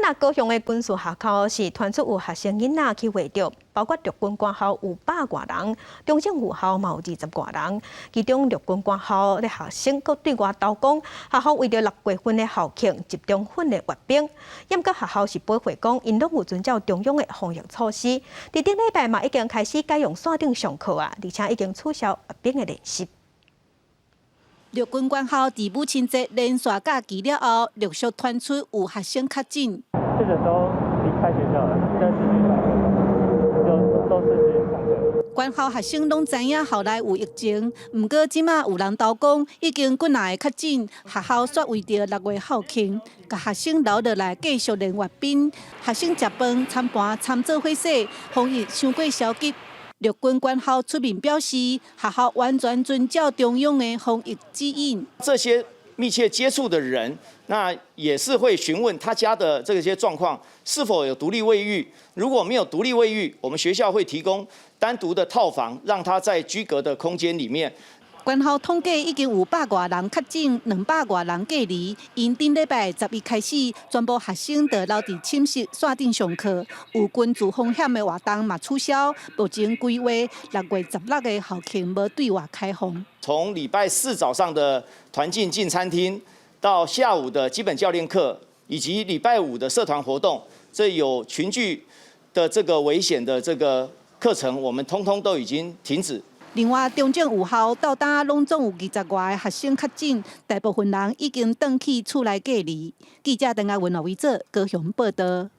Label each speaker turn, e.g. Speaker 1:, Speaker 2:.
Speaker 1: 若高雄的軍事學校是傳出有學生囡仔去穢著，包括陸軍官校有百外人，中正女校嘛有二十外人。其中陸軍官校的學生閣對外投講，學校為著六月份的校慶集中訓練閱兵。毋過學校是駁回講，𪜶攏有遵照中央的防疫措施。佇頂禮拜嘛已經開始改用線頂上課啊，而且已經取消閱兵的練習。
Speaker 2: 陸軍官校佇母親節連續假期了後，陸續傳出有學生確診。
Speaker 3: 確診都離開學校了，在市區上課，就都市區上課。
Speaker 2: 官校學生攏知影校內有疫情，毋過這馬有人投講已經幾若个確診，學校煞為著六月校慶，共學生留落來繼續練閱兵。學生食飯、餐盤摻做伙洗，防疫傷過消極。陸軍官校出面表示，學校完全遵照中央的防疫指引。
Speaker 4: 這些密切接觸的人，那也是會詢問他家的這些狀況，是否有獨立衛浴。如果沒有獨立衛浴，我們學校會提供單獨的套房，讓他在居隔的空間裡面。
Speaker 2: 官校統計已經有百外人確診，兩百外人隔離。𪜶頂禮拜十一開始，全部學生都留佇寢室線頂上課。有軍事風險的活動嘛取消。目前規劃六月十六的校慶無對外開放。
Speaker 4: 從禮拜四早上的團進進餐廳，到下午的基本教練課，以及禮拜五的社團活動，這有群聚的這個危險的這個課程，我們通通都已經停止。
Speaker 2: 另外，中正女校到今攏總有二十外个學生確診，大部分人已經轉去厝內隔離。記者鄧亞文、羅維哲高雄報道。